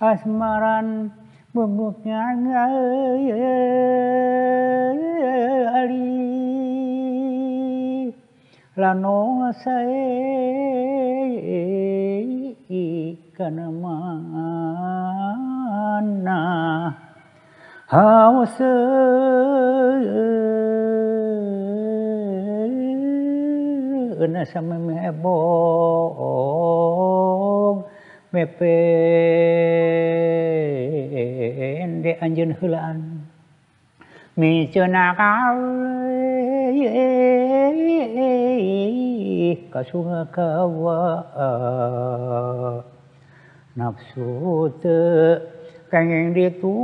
Asmaran bubuknya ali lano sae kana mana haus na samemebog mepende anjeun heulaan miceuna ka Sungakawa nafsu teu kenging diturut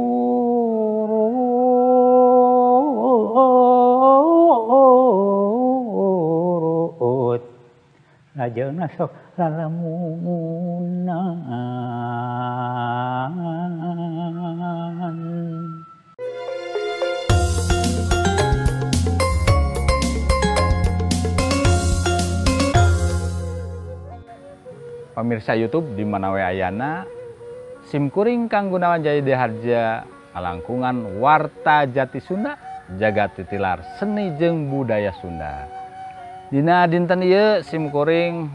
lajengna sok lalamunan. Pemirsa YouTube di mana we ayana, simkuring Kang Gunawan Jaya Diharja ngalangkungan Warta Jati Sunda jagat titilar seni jeung budaya Sunda. Dina dinten ieu simkuring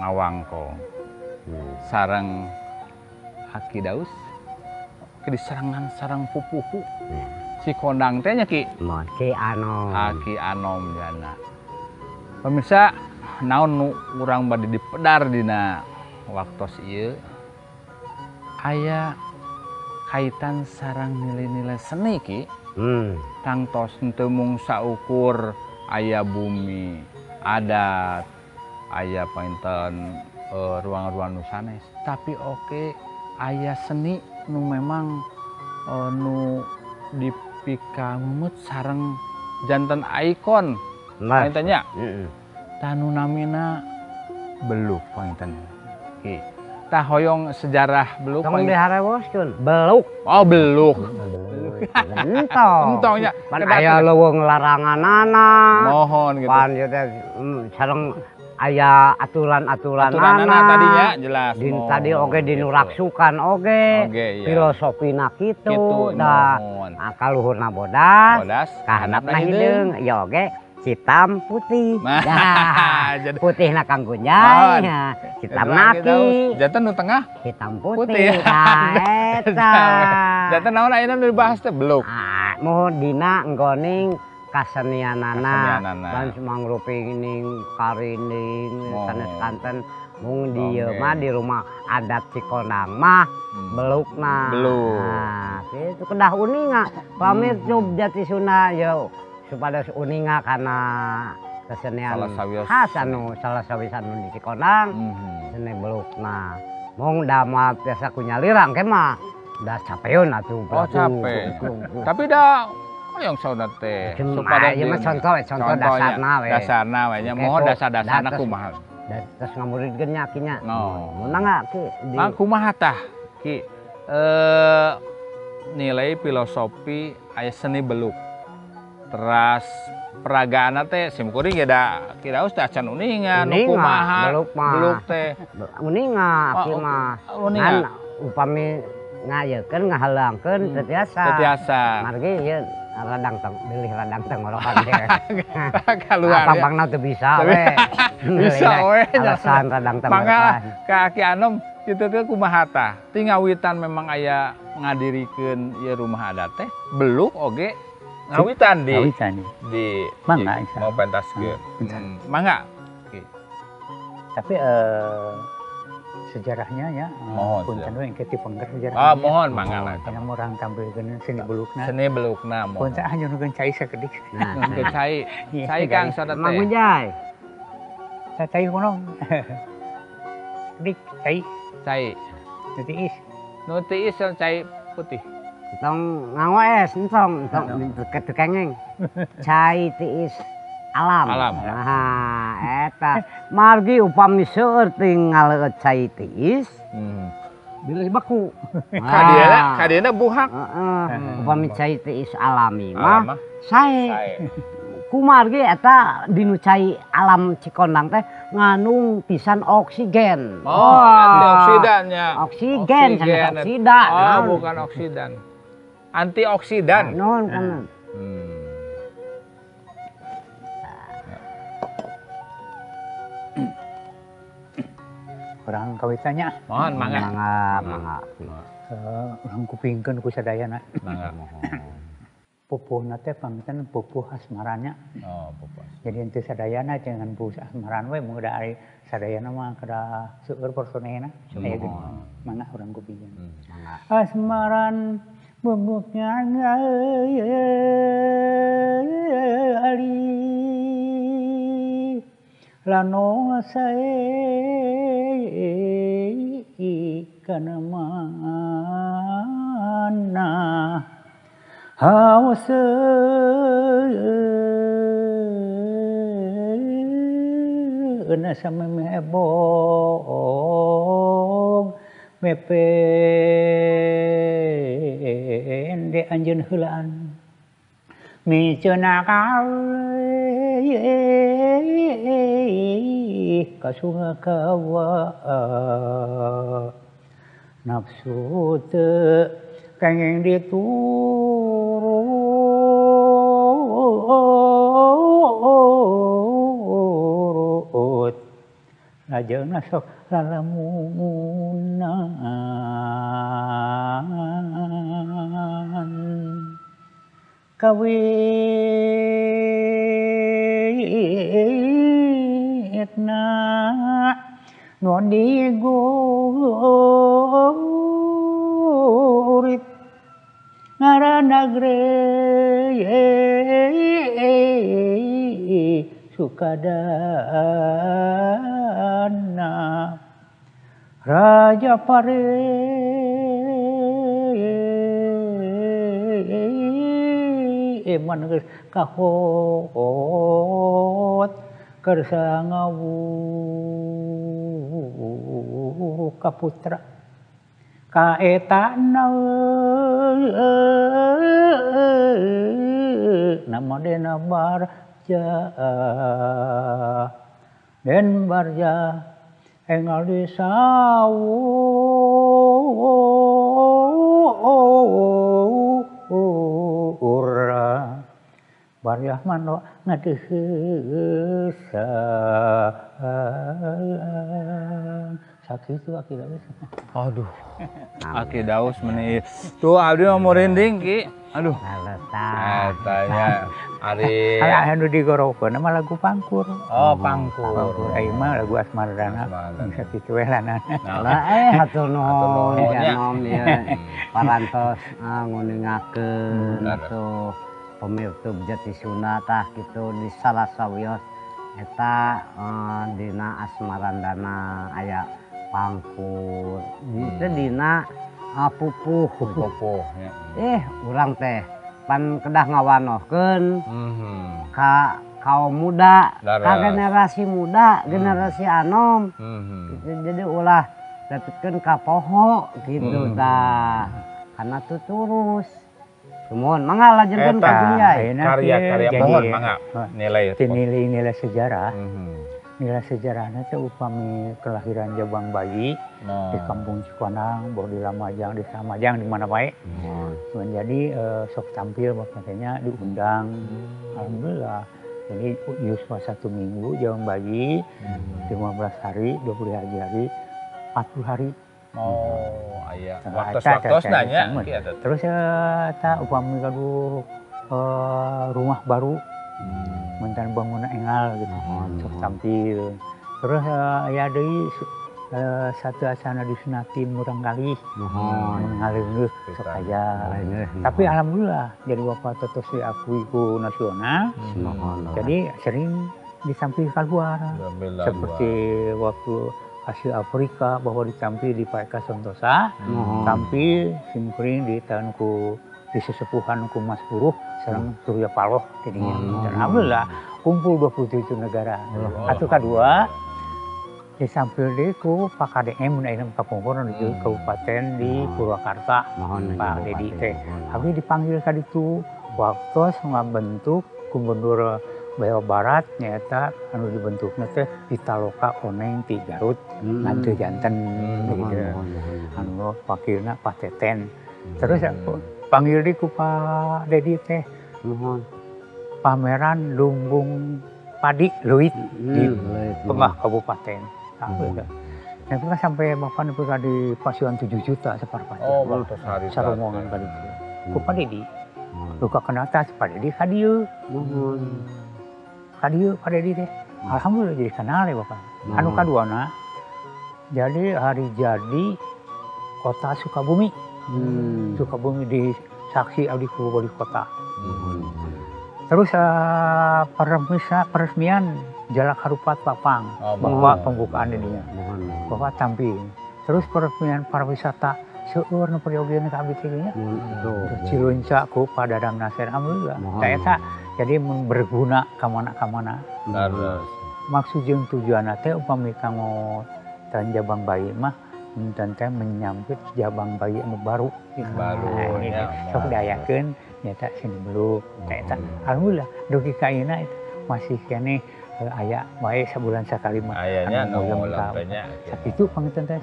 ngawangkong sareng Aki Daus ke diserangan sareng pupuhu. Si kondang teh nya Ki? Ki Anom. Aki Anom jana. Pemirsa, naon nu urang bade dipedar dina waktos ieu aya kaitan sareng nilai-nilai seni Ki. Tangtos henteu mung saukur aya bumi adat, aya panginten ruang-ruang nu sanes, tapi oke aya seni nu memang nu dipikamut sareng janten ikon panginten nya. Tanu namina beluk panginten Ki. Tah hoyong sejarah beluk. Tong diharewoskeun beluk. Oh beluk. Entong. Entong nya. Pan aya leuweung laranganana. Mohon gitu. Pan ieu teh sareng aya aturan-aturanana tadinya jelas. Din tadi oge dinuraksukan oge. Oge iya. Filosofina kitu da. Kaluhurna bodas, kahandapna hideung ya oge hitam putih. Nah, putihna Kang Gunjay, hitam naki. Janten nu tengah hitam putih. Nah, eta. Janten naon ayeuna nu dibahas teh beluk. Ah, mohon dina enggoning kasenianana. Ban mangrupining karining sanes kanten mung dieu mah di rumah adat Cikondang mah belukna. Beluk. Nah, kitu kedah uninga. Pamirsa Jati Sunda yo supados uninga kana kesenian khas anu salah sawis anu di Cikondang seni belukna. Mung da mah biasa ku nyalirang ke mah da capeun atuh. Oh capek. Tapi da hoyong sauna teh supados ieu mah contoh dasarna we. Dasarna we nya moho dasar-dasarna kumaha. Terus ngamuridkeun nya Ki nya. Mun mangga Ki. Ah kumaha tah Ki? Nilai filosofi aya seni beluk. Teras peragaana teh simkuring ge da Ki Daus teh acan uninga nu kumaha beluk teh. Uninga Ki mah. Uninga. Upami ngayekeun ngahalangkeun teu tiasa. Teu tiasa. Margi ieu radang teng bilih radang tenggorokan teh. Kaluar. Pangpangna teu bisa we. Bisa we. Alasan radang tenggorokan. Mangga ka Aki Anom kitu teh kumaha tah? Ti ngawitan memang aya ngadirikeun ieu rumah adat teh beluk oge ngawitan di ngawitan di mangga mau pentaskeun. Mangga. Tapi sejarahnya ya, punten we engke tipengker sejarahnya. Ah, mohon mangga lah. Kana urang tampilkeun seni belukna. Seni belukna mohon. Punten ah nyuhunkeun cai sakedik. Nyuhunkeun cai. Cai Kang sada teh. Mang Gunjay. Cai kuno. Dik cai. Cai. Nu tiis. Nu tiis cai putih. Entong nganggo es, entong teu kenging. Cai tiis alam. Alam. Nah, eta margi upami seueur ting ngaleueut cai tiis. Bilih beku. Kadieu buhak. Heeh. Upami cai tiis alami mah sae. Kumargi eta dinu cai alam Cikondang teh ngandung pisan oksigen. Oh, antioksidannya. Oksigen, sanes oksida. Oh, bukan oksidan. Antioksidan. Nuhun kan. Urang kawitannya. Mohon mangga. Mangga, mangga. Urang kupingkeun ku sadayana. Mangga. Pupuhna teh panginten pupuh asmaranya. Oh, pupuh. Jadi henteu sadayana jangan pupuh asmaran we mun da ari sadayana mah kada seueur personena. Aya geuning. Mangga urang kupingkeun. Mangga. Asmaran bubuknya ali lano sae kana mana haus na samemebog mepende anjeun heulaan miceuna ka Sungakawa nafsu teu kenging diturut lajengna sok lalamunan kawitna nu digurit ngaranna Sukadana Raja Pare man geus kahot kersa ngawuh ka putra kaetana nama dena Barja den Barja engal di sawur Barja mano ngadeuheusan sakitu Aki Daus. Aduh. Aki Daus meni. Tuh abdi mah merinding Ki. Aduh. Eta nya ari anu digorokeun mah lagu pangkur. Oh, pangkur. Ayeuna mah lagu Asmaradana. Sakitu we lah. Lah hatur nuhun janom ieu parantos nguningakeun atuh pemirsa Jati Sunda tah kitu di salah sawios eta dina Asmarandana aya pangkur itu dina pupuh pupuh ya. Urang teh pan kedah ngawanohkeun ka kaum muda, ka generasi muda, generasi anom. Gitu, jadi ulah dapetkeun ka poho gitu tah. Karena tuturus. Sumuhun mangga lajengkeun ka dunya. Karya-karya mohon mangga nilai nilai sejarah. Nilai sejarahnya teh upami kelahiran Jabang Bayi di kampung Cikondang, boh di Lamajang, di Samajang, di mana bae. Menjadi sok tampil makanya diundang. Alhamdulillah. Jadi yuswa 1 minggu Jabang Bayi, 15 hari, 20 hari, 40 hari. Oh, aya. Waktu-waktu nanya. Terus eta upami gaduh rumah baru. Mentan bangunan engal gitu, sok tampil. Terus aya deui satu asana disunatin murang kali, ngaleuh sok aya. Tapi alhamdulillah jadi bapak tetos diakui ku nasional. Jadi sering ditampil keluar. Seperti waktu Asia Afrika bahwa ditampil di Pak Eka Santosa, tampil simkuring di tahunku di sesepuhan ku Mas Buruh sareng Surya Paloh jadinya. Dan alhamdulillah kumpul 27 negara. Atau kedua ditampil deui ku Pak KDM mun ayeuna kapungkur di kabupaten di Purwakarta. Pak Dedi teh. Abdi dipanggil ka ditu waktu ngabentuk gubernur Jawa Barat nyaeta anu dibentukna teh Pitaloka Oneng ti Garut ngan teu janten gitu. Anu wakilna Pak Teten. Terus panggil di ku Pak Dedi teh. Pameran lumbung padi leuit di tengah kabupaten. Nah, itu kan sampai bapak nepi ka di pasian 7 juta saparpat. Oh, waktu sehari. Saromongan ka ditu. Ku Pak Dedi. Luka kena atas Pak Dedi ka dieu. Ka dieu Pak Dedi teh. Alhamdulillah jadi kenal ya bapak. Anu kaduana jadi hari jadi kota Sukabumi. Sukabumi di saksi abdi ku wali kota. Terus peresmian Jalak Harupat Papang, bapak pembukaan ininya, bapak tampil. Terus peresmian pariwisata seueur nu peryogian ka abdi teh nya. Cilunca ku Pak Dadang Nasir, alhamdulillah. Tah eta jadi mun berguna ka mana-kamana. Maksud jeung tujuanna teh upami kanggo tan Jabang Bayi mah punten teh menyambut Jabang Bayi anu baru. Baru nya. Sok diayakeun nyata seni beluk. Tah eta alhamdulillah dugi ka ayeuna masih keneh aya wae sabulan sakali mah. Ayanya nu lantainya. Sakitu panginten teh.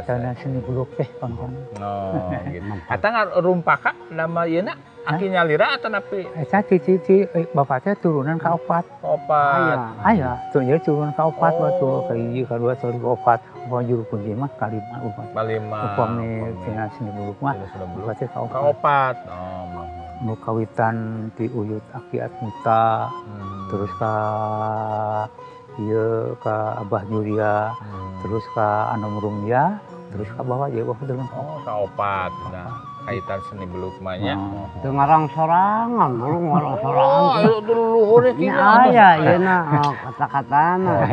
Karena seni beluk teh panginten. Oh, gitu. Eta ngarumpaka nama ieu na aki nyalira atau napi? Eta cici bapak teh turunan ka opat. Opat. Aya, tuh jadi turunan ka opat batu ka hiji ka dua telu ka opat. Upami juru kunci mah ka lima opat. Kalima. Upami tina seni beluk mah bapak teh ka opat. Ka opat. Oh, nu kawitan ti Uyut Aki Atmita, terus ka ieu ka Abah Julia, terus ka Anom Rumya, terus ka bawah ieu bapak turun. Oh, ka opat. Nah, kaitan seni beluk mah nya. Teu ngarang sorangan, dulu ngarang sorangan. Oh, dulu luhur kieu. Aya ieu na kata-katana.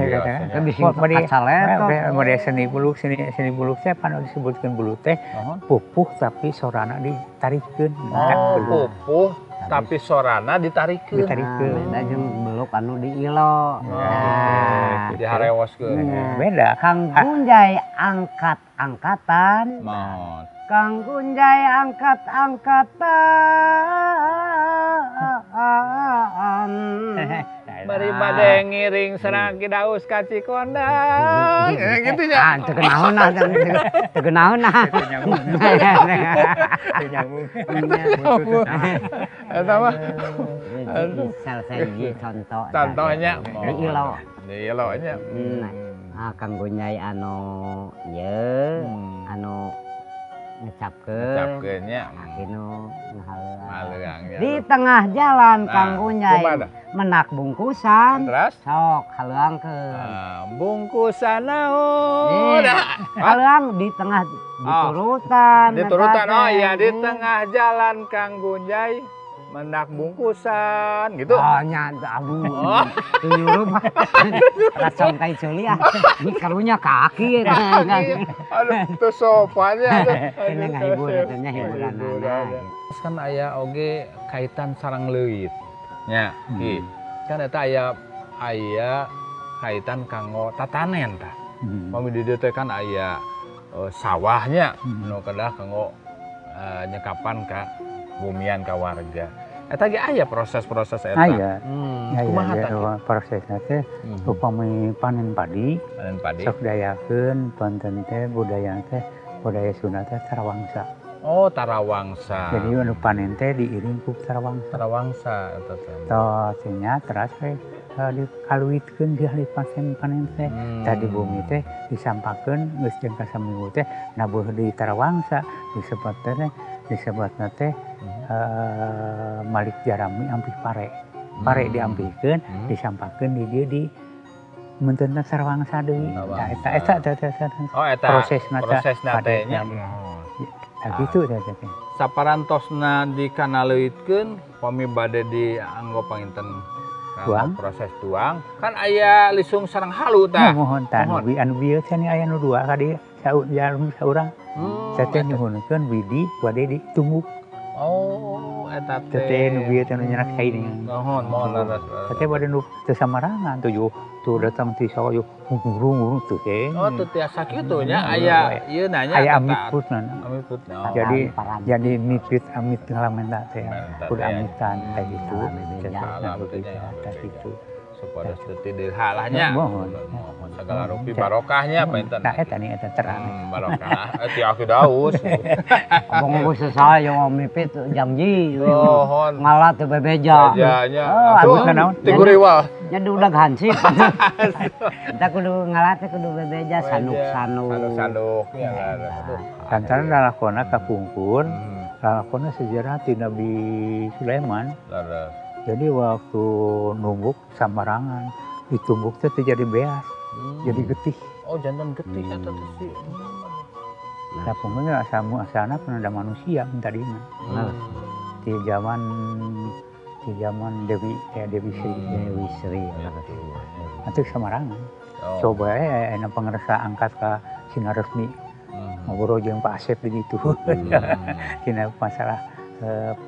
Teu bisi kacaletot. Mode seni beluk, seni beluk teh pan disebutkeun beluk teh pupuh tapi sorana ditarikeun. Oh, pupuh tapi sorana ditarikeun. Ditarikeun. Beda jeung beluk anu diilo. Nah, diharewoskeun. Beda. Kang Gunjay angkat-angkatan. Maot. Kang Gunjay angkat-angkatan. Bari bade ngiring serang Ki Daus ka Cikondang. Gitu nya. Ah, teu genaheun ah, teu genaheun ah. Teu nyambung. Teu nyambung. Eta mah. Salah sahiji contoh. Contohnya diilo. Diilo nya. Ah, Kang Gunjay anu ieu anu ngecapkeun. Ngecapkeun nya. Anu ngahaleuang. Di tengah jalan Kang Gunjay menak bungkusan. Terus? Sok haleuangkeun. Bungkusan naon? Haleuang di tengah diturutan. Diturutan. Oh iya, di tengah jalan Kang Gunjay menak bungkusan gitu. Oh nya aduh. Tuyul mah. Racong kai ceuli ah. Ini karunya kaki. Aduh, teu sopannya aduh. Ini ngahibur atuh hiburanana. Terus kan aya oge kaitan sarang leuit. Nya, Ki. Kan eta aya kaitan kanggo tatanen tah. Pami di dieu teh kan aya sawahnya nu kedah kanggo nyekapan ka bumian ka warga. Eta ge aya proses-proses eta. Aya. Kumaha tah? Prosesna teh upami panen padi, sok diayakeun panten teh budaya teh budaya Sunda teh tarawangsa. Oh, tarawangsa. Jadi anu panen teh diiring ku tarawangsa. Tarawangsa eta teh. Toh nya teras we dikaluitkeun di hari panen teh. Tadi bumi teh disampakeun geus jangka saminggu teh nabuh di tarawangsa disebut teh disebutna teh Malik Jarami ampih pare. Pare diampihkeun, disampakeun di dieu di mententan tarawangsa deui. Eta eta eta. Oh, eta prosesna teh nya. Tah kitu teh teh. Saparantosna dikanaleuitkeun pami bade dianggo panginten tuang proses tuang kan aya lisung sareng halu tah. Mohon tah anu bieu teh aya nu dua ka dieu saurang. Saya teh nyuhunkeun widi bade ditumbuk. Oh, Eta teh nu bieu teh nu nyerak cai nih. Nuhun, mohon leres. Teh bade nu teu samarangan tuh tuh datang ti sawah yo ngurung-ngurung tuh teh. Oh, teu tiasa kitu nya aya ieu nanya aya amit putna. Amit putna. Jadi jadi mipit amit ngalamenta teh. Kudu amitan teh gitu. Teh gitu. Supados teu tidirhalahnya. Mohon. Mohon sagala rupi barokahnya panginten. Tah eta nih eta terang. Barokah. Ti aku daus. Abang geus saha yang mipit janji. Mohon. Ngalah teu bebeja. Bejanya. Atuh naon? Ti guriwal. Nya udah hansip. Kita kudu ngalah teh kudu bebeja sanuk-sanuk. Sanuk-sanuk nya aduh. Lantaran lalakona kapungkur, lalakona sejarah ti Nabi Sulaiman. Leres. Jadi waktu numbuk samarangan, ditumbuk teh jadi beas, jadi getih. Oh, jantan getih eta teh sih. Nah, pokoknya asal pernah ada manusia tadina. Di zaman Dewi Dewi Sri. Dewi Sri. Itu samarangan. Coba enak pengersa angkat ke Sinar Resmi. Ngobrol jeung Pak Asep di situ. Tina masalah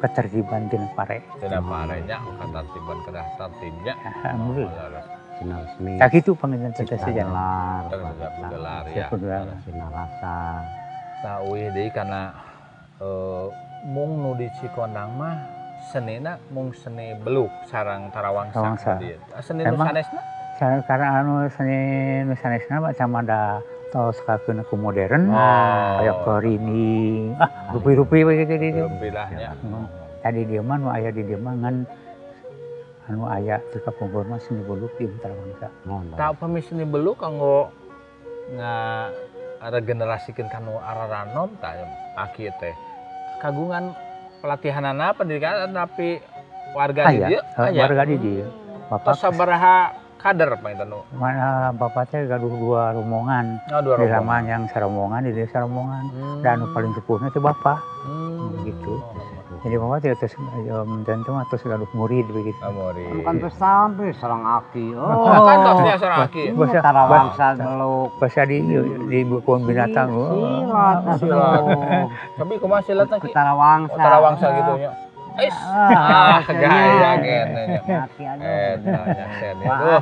ketertiban tina pare. Tina parenya ketertiban kedah tertibnya. Alhamdulillah. Sinar Resmi. Tak itu panginten teh sejarah. Gelar ya. Sinar Rasa. Tah euy deui kana mung nu di Cikondang mah senina mung seni beluk sareng tarawangsa dieu. Seni nu sanesna? Karena anu seni nu sanesna mah sama da tos kakeun ku modern, aya kerini, rupi-rupi we kitu dieu. Rupi-lahnya. Tadi dieu mah nu aya di dieu mah ngan anu aya teu kapungkur mah seni beluk di tarawangsa. Tah upami seni beluk kanggo ngaregenerasikeun ka nu araranom tah aki teh. Kagungan pelatihanana pendidikan tapi warga di dieu aya. Warga di dieu. Bapak sabaraha kader panginten nu? Mana bapak teh gaduh dua rombongan. Oh, dua di rombongan. Lama yang sarombongan, di desa rombongan. Dan anu paling sepuhna teh bapak. Gitu. Jadi bapak teh terus tentu mah terus gaduh murid begitu. Oh, murid. Kan terus sampai sareng aki. Oh, kan tosnya sareng aki. Tarawangsa beluk. Bahasa di kebun binatang. Silat. Silat. Tapi kumaha silatna ki? Tarawangsa. Oh, tarawangsa gitu nya. Is, gaya kene nya. Eta nya sen itu.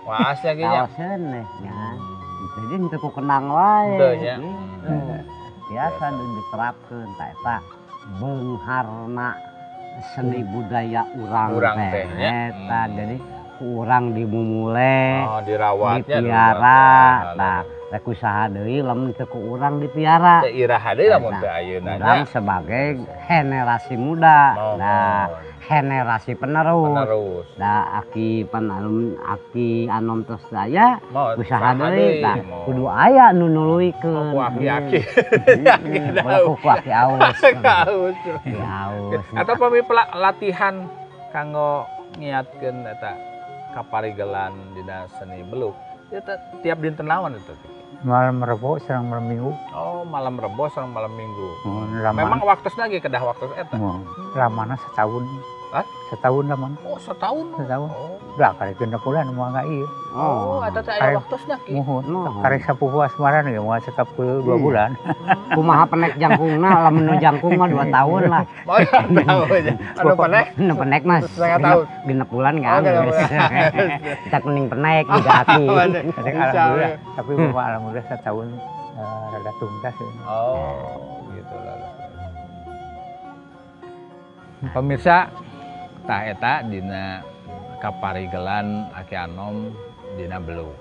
Waas ya nya. Waas nya. Jadi henteu ku kenang wae. Teu nya. Biasa diterapkeun tah eta beungharna seni budaya urang teh nya. Eta jadi ku urang dimumule, dirawatnya, dipiara. Tah rek usaha deui lamun teu ku urang dipiara. Teu iraha deui lamun teu ayeuna nya. Urang sebagai generasi muda. Nah, generasi penerus. Nah, aki pan aki anom tos aya usaha deui tah kudu aya nu nuluykeun. Ku aki-aki. Ku aki aus. Aus. Atau pami latihan kanggo ngiatkeun eta kaparigelan dina seni beluk. Eta tiap dinten naon itu? Malam Rebo sareng malam Minggu. Oh, malam Rebo sareng malam Minggu. Memang waktosna ge kedah waktos eta. Lamana setahun. Hah? Setahun lamana. Oh, setahun. Setahun. Oh. Udah karek genep bulan moal ka ieu. Oh, eta teh aya waktosna ki. Muhun. Karek sapupu asmaran ge moal cekap 2 bulan. Kumaha penek jangkungna, lamun nu jangkung mah 2 tahun lah. Oh, 2 tahun. Anu penek? Nu penek mah setengah tahun. Genep bulan kan. Kita kuning penek juga aki. Alhamdulillah. Tapi bapak alhamdulillah setahun rada tuntas. Oh, gitu lah. Pemirsa, tah eta dina kaparigelan Aki Anom dina beluk.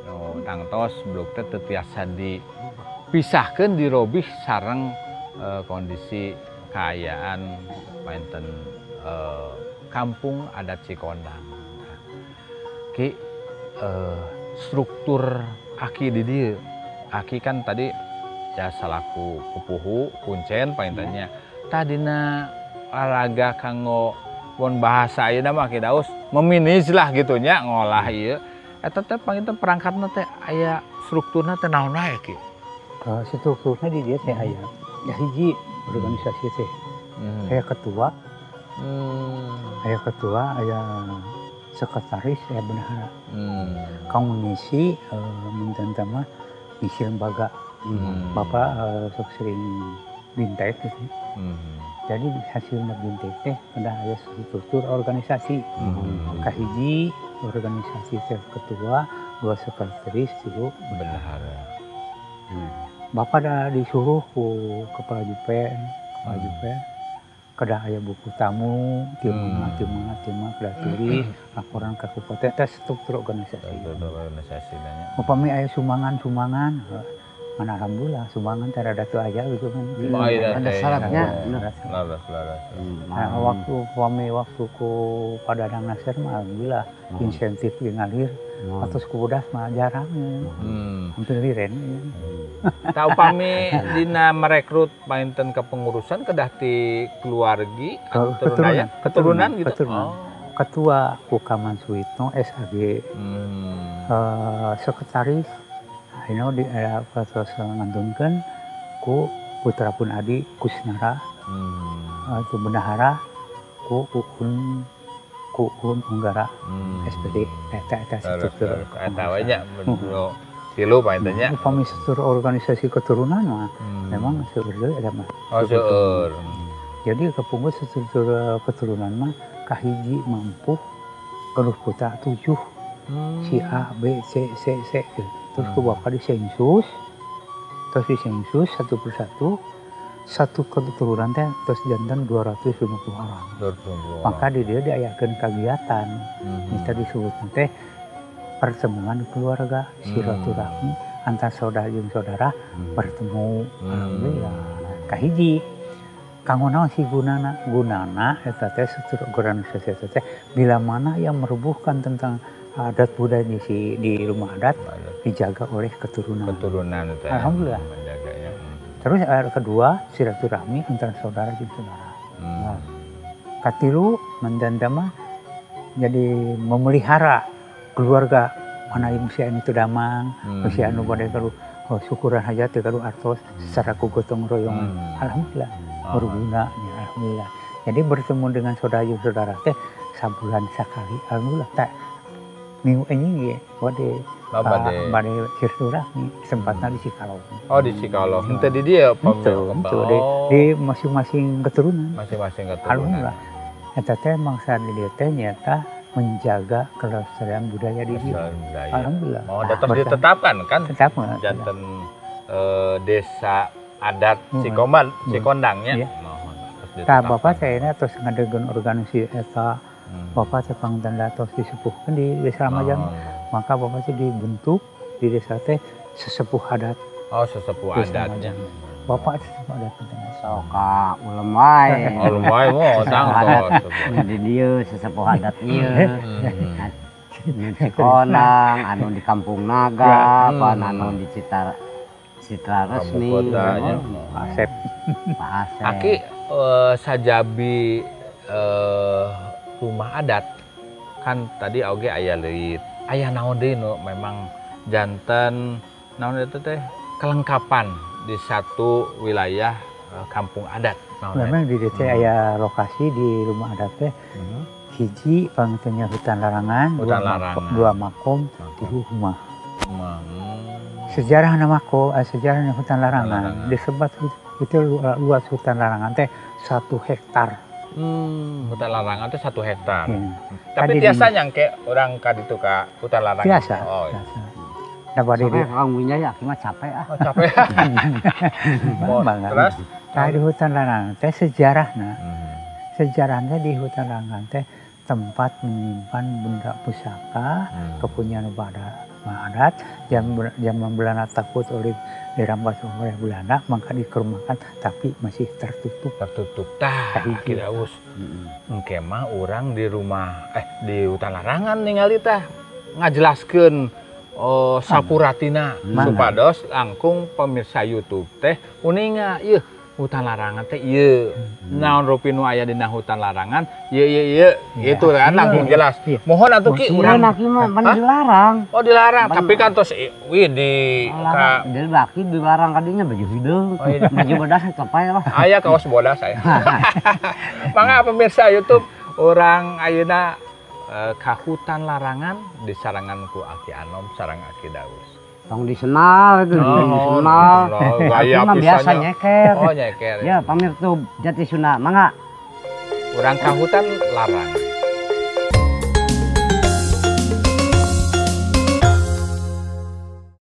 No, tangtos beluk teh teu tiasa dipisahkeun dirobih sareng kondisi kaayaan painten kampung adat Cikondang. Ki struktur aki di dieu. Aki kan tadi ya salaku pupuhu kuncen paintennya. Tadina olahraga kanggo pun bahasa ayeuna mah Ki Daus meminis lah gitu nya ngolah ieu. Eta teh panginten perangkatna teh aya strukturna teh naon wae Ki? Strukturna di dieu teh aya hiji organisasi teh. Aya ketua. Aya ketua, aya sekretaris, aya bendahara. Kanggo ngisi minten mah ngisi lembaga. Bapak sok sering bintek gitu. Jadi hasilnya bintek teh kedah aya struktur organisasi. Kahiji organisasi teh ketua, 2 sekretaris, 3 bendahara. Bapak dah disuruh ku kepala jupen, kedah aya buku tamu, ti mana kedah tulis laporan ke kabupaten teh struktur organisasi. Struktur organisasi nya. Upami aya sumbangan-sumbangan, mana alhamdulillah sumbangan teh rada teu aya gitu kan. Ada syaratnya. Laras. Nah, waktu upami waktu ku Pak Dadang Nasir mah alhamdulillah insentif ngalir. Atos ku bodas mah jarang. Hampir liren. Tah upami dina merekrut painten kepengurusan kedah ti keluargi keturunan gitu. Keturunan. Oh. Ketua Kukaman Suwitno SAG. Sekretaris ayeuna di tos ngantunkeun ku putra pun adi Kusnara. Itu bendahara ku Uun Unggara SPD eta struktur eta we nya tilu painten nya. Upami struktur organisasi keturunan mah memang seueur deui eta mah. Oh seueur. Jadi kapungkur struktur keturunan mah kahiji mampu gaduh putra 7. Si A B C C C gitu. Terus ku bapak disensus, terus disensus satu persatu, satu keturunan teh terus jantan 250 orang. 250. Maka di dia diayakeun kegiatan, kita disebut teh pertemuan keluarga, silaturahmi antar saudara jeung saudara bertemu. Alhamdulillah. Kahiji kanggo naon sih gunana? Gunana eta teh struktur organisasi eta teh bila mana yang merubuhkan tentang adat budaya di rumah adat dijaga oleh keturunan. Keturunan itu. Alhamdulillah. Menjaganya. Terus kedua silaturahmi antara saudara jeung saudara. Nah, katilu mendandama jadi memelihara keluarga mana yang usia anu teu damang, usia anu bade gaduh syukuran hajat teu gaduh artos secara kugotong royong. Alhamdulillah berguna ya, alhamdulillah. Jadi bertemu dengan saudara jeung saudara teh sabulan sakali alhamdulillah tak minggu ini ge bade silaturahmi sempatna di Cikalong. Oh di Cikalong. Henteu di dieu pamil. Di masing-masing keturunan. Masing-masing keturunan. Alhamdulillah. Eta teh mangsa di dieu teh nyaeta menjaga kelestarian budaya di dieu. Alhamdulillah. Oh, terus ditetapkan kan? Tetapkan. Janten desa adat Cikondangnya. Iya. Tah bapak teh terus ngadegeun organisasi eta. Bapak teh pangtanda tos disepuhkeun di Desa Lamajang. Maka bapak teh dibentuk di desa teh sesepuh adat. Oh, sesepuh adatnya. Bapak sesepuh adat penting. Sok ka ulem wae. Ulem wae moh tangtos. Di dieu sesepuh adat ieu. Di Cikondang, anu di Kampung Naga, pan anu di Citra Resmi. Asep. Pak Asep. Aki sajabi rumah adat kan tadi oge aya leuit. Aya naon deui nu memang janten naon eta teh kelengkapan di satu wilayah kampung adat. Memang di DC aya lokasi di rumah adat teh hiji pangtenya hutan larangan, dua makom, tilu rumah. Sejarah mako, sejarah hutan larangan disebat itu luas hutan larangan teh 1 hektar. Hutan larangan itu 1 hektar. Tapi biasa nyangke orang ka ditu ka hutan larangan. Biasa. Oh, iya. Biasa. Nah, bade di Kang Wijaya mah capek ah. Oh, capek. Terus tah di hutan larangan teh sejarahna. Sejarahnya di hutan larangan teh tempat menyimpan benda pusaka kepunyaan adat zaman Belanda takut oleh dirampas oleh Belanda maka dikerumahkan tapi masih tertutup. Tertutup. Tah, Aki Daus. Engke mah urang di rumah di hutan larangan ningali tah ngajelaskeun sapuratina supados langkung pemirsa YouTube teh uninga ieu hutan larangan teh ieu naon rupi nu aya dina hutan larangan ieu ieu ieu gitu kan langsung jelas. Mohon atuh Ki urang mah pan dilarang. Oh dilarang, tapi kan tos wih di ka baki dilarang kadinya baju hideung. Baju bodas capai lah. Aya kaos bodas saya. Mangga pemirsa YouTube urang ayeuna ka hutan larangan disarangan ku Aki Anom sareng Aki Daus. Tong disenal itu, disenal. Gaya mah biasa nyeker. Oh, nyeker. Ya, pamirtub Jati Sunda, mangga. Urang ka hutan larang.